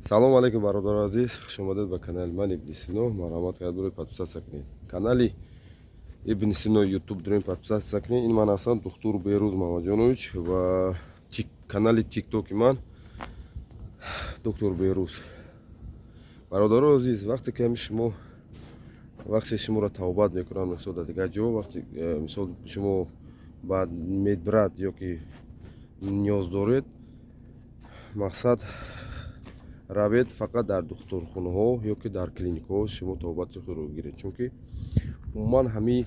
Салом алейкум, бародари азиз, хуш омадед ба канали ман, Ибни Сино. Марҳамат кард, буред, подписаться кунед. Канали Ибни Сино Ютуб дурем, подписаться кунед. Ин ман ҳастам, духтур Беруз Мамаҷонович, ва канали Тиктоки ман доктор Беруз. Бародари азиз, вақте ки шумо, вақте шуморо тавбат мекунанд, мисол, дар дигар ҷо, вақте мисол шумо ба медбрат ё ки ниёз доред, мақсад, равед фақат дар духтурхонаҳо ё ки дар клиникаҳо шумо табобати худро гиред, чунки умуман ҳами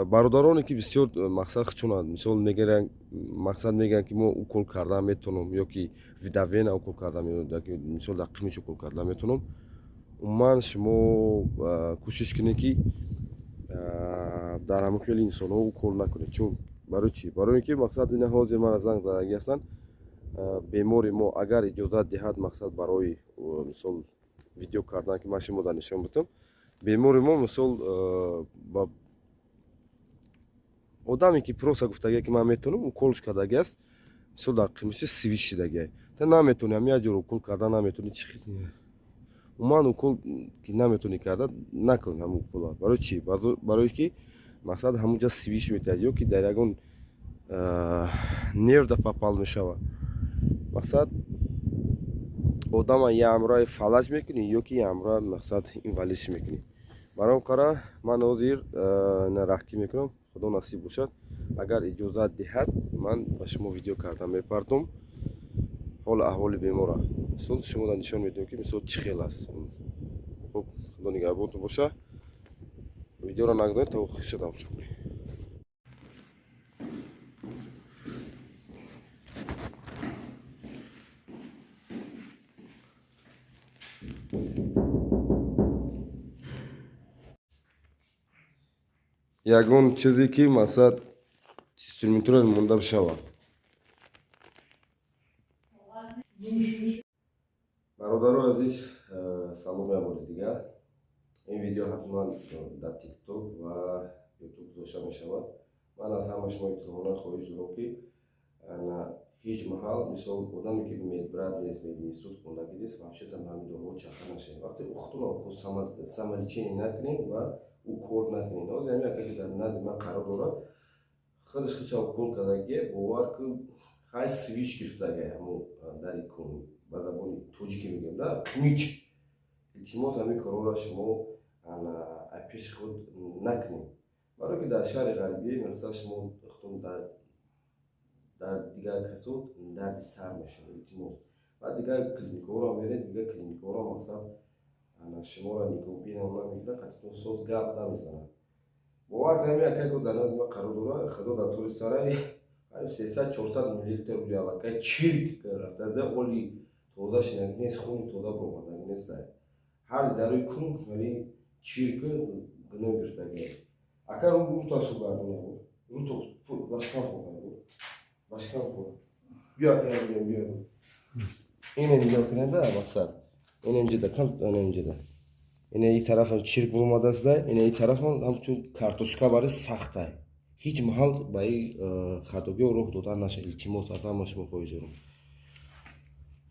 бародароне ки бисёр мақсад чунанд, мисол мегиранд, мақсад мегӯянд, ки мо укол кардан метавонам ё ки внутривенно укол кардан, мисол, дар қимиш укол кардан метавонам. Умуман шумо кӯшиш кунед, ки дар ҳамин хели инсонҳо укол накунед. Чун барои чӣ? Барои ин ки, мақсад, ина ҳозир мана занг задагӣ ҳастанд. Бемори мо агар иҷозат диҳад, мақсад, барои мисол видео кардан, ки ман шумо дар нишон бутам, бемори мо, мисол, ба одаме ки просто гуфтагия, ки ман метавонам, уколш кардагӣ аст, мисол, дар қимиши свищ шидагия. Та наметавонӣ ҳам як ҷор укол кардан наметавонӣ. Умуман укол ки наметавонӣ карда, накун ҳамун укола. Барои чӣ? Барое ки, мақсад, ҳамунҷа свищ метиҳад ё ки дар ягон нерв да попал мешавад. Мақсад, одама я ҳамроҳи фалаҷ мекунӣ ё ки ҳамроҳ, мақсад, инвалид мекунӣ. Барои он қара ман ҳозир раҳкӣ мекунам. Худо насиб бошад, агар иҷозат диҳад, ман ба шумо видео кардан мепартом. Ҳол аҳволи бемора, мисол, шумо дар нишон медиҳам, ки мисол чӣ хел аст. Хуб, худо нигаҳбонтон боша. Видеоро нагузоред, то охир тамошо кунед. Ягон чизе ки, мақсад, инструментура монда бишавад. Бародарои азиз, салом як бори дигар. Ин видео ҳатман дар Тикток ва Ютуб гузошта мешавад. Ман аз ҳама шумо итилоона хоҳиш дорам, ки ҳеҷ маҳал, мисол, одаме ки медбрат нест, мединститут хондагӣ нест, вообще-то ҳамин доруҳо чаха нашавед. Вақте ухтуна самолечение накунед ва укол накунед. Ҳозир ҳамин ака, ки дар назди ман қарор дорад, худаш худша укол кардагие. Бовар кун, хай, свищ гирифтагия ҳамун дари кун, ба забони тоҷикӣ мегӯям да, кунич. Илтимос, ҳамин корҳоро шумо пеши худ накунед, барое ки дар шаҳри ғарибӣ, мақсад, шумо худтон дар дигар касо дарди сар мешавад. Илтимос, баъд дигар клиникаҳоро меред, дигар клиникаҳоро, мақсад, шуморо нигоҳбинам намекунад, қатитон соз гап намезанад. Бовар кунед, ҳамин акако дар назди ман қарор дорад, худо дар тури сарай 300-400 миллилитр уҷа аллакай чирк рафтада, оли тоза шинак нест, хуни тоза баромадаг нест. Ҳар дарои кун вали чирк гуноҳ гирифтагия. Ака, рутасу гардона, руто башкам хӯрда, башкам хӯрда. Биё, ака, биё. Ине нигоҳ кунед да, мақсад, ина инҷода кам, ина инҷода, ина и тарафам чирк баромадааста, ина и тарафам ҳамчун картошка бари сахтай. Ҳеҷ маҳал ба и хатогиҳо роҳ дода нашад. Илтимос, аз ҳама шумо хоҳиш дорам.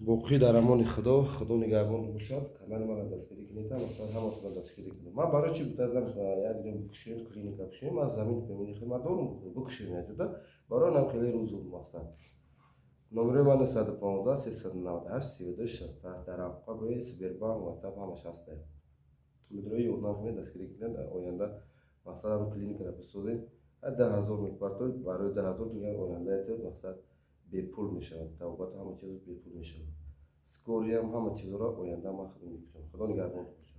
Боқӣ дар амони Худо, Худо нигаҳбон бошад. Канали мана дастгирӣ кунед, масалан, ҳаматонро дастгирӣ кунед. Ман барои чӣ гуфтаам, як ҷо бикушоем, клиника бикушоем, ман замин фамини хидмат дорам, бикушоем як ҷода, барои нам хеле рӯзу, мақсад. Номерои ман 915 398 32 68, дар Алфабе, Сбербанк, Ватсап ҳамаш ҳастае. Умедворам, ёрдам кунед, дастгирӣ кунед. Дар оянда, мақсад, ҳам клиникаро бисозем, 10 000 мепартоед, барои 10 000 дигар ояндаето, мақсад, бепул мешавад. Табобат, ҳама чиз бепул мешавад, скорый ам, ҳама чизро оянда ман худам мекушам. Худо нигаҳбон бошад.